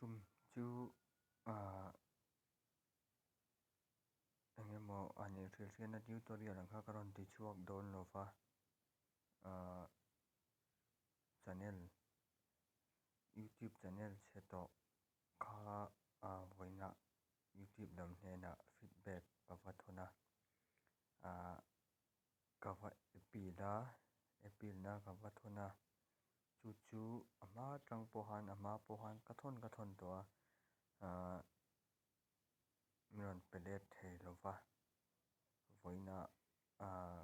tum chu ahh eng emaw an inhrilhhriatna tutorial ang kha ka rawn ti chhuak dawn lo va ahh channel youtube channel chhe tawh kha ah vawiinah youtube lam hnenah feedback ka va thawn a ahh ka va appeal a appeal na ka va thawn a chu chu a hma atang pawh khan a hma pawh khan ka thawn ka thawn tawh a ahh min rawn pe let thei lo va vawiinah ahh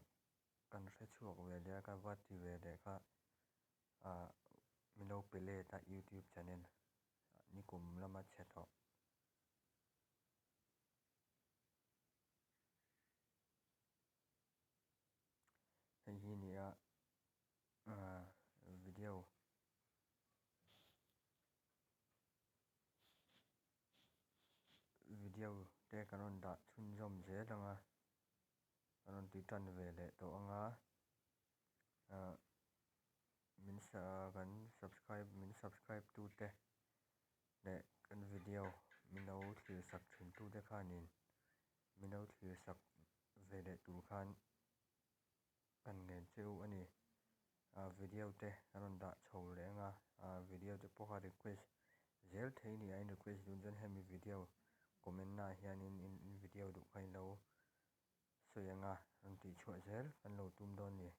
kan hre chhuak ve leh a ka va ti ve leh kha ahh min lo pe let a youtube channel nikum lama chhe tawh. Hei hi nia ahh video video te kan rawn dah chhunzawm zel ang a kan rawn ti tan ve leh tawh ang a ahh min kan subscribe min subscribe tu te leh kan video min lo thlir sak thin tu te khanin min lo thlir sak ve leh tur khan kan ngen che u a ni. Ah video te a rawn dah chho leh ang a, ah video te pawh kha request zel thei a ni a, in request dun chuan hemi video comment na ah hianin in video duh kha in lo sawi ang a, rawn tih chhuah zel kan lo tum dawn a ni.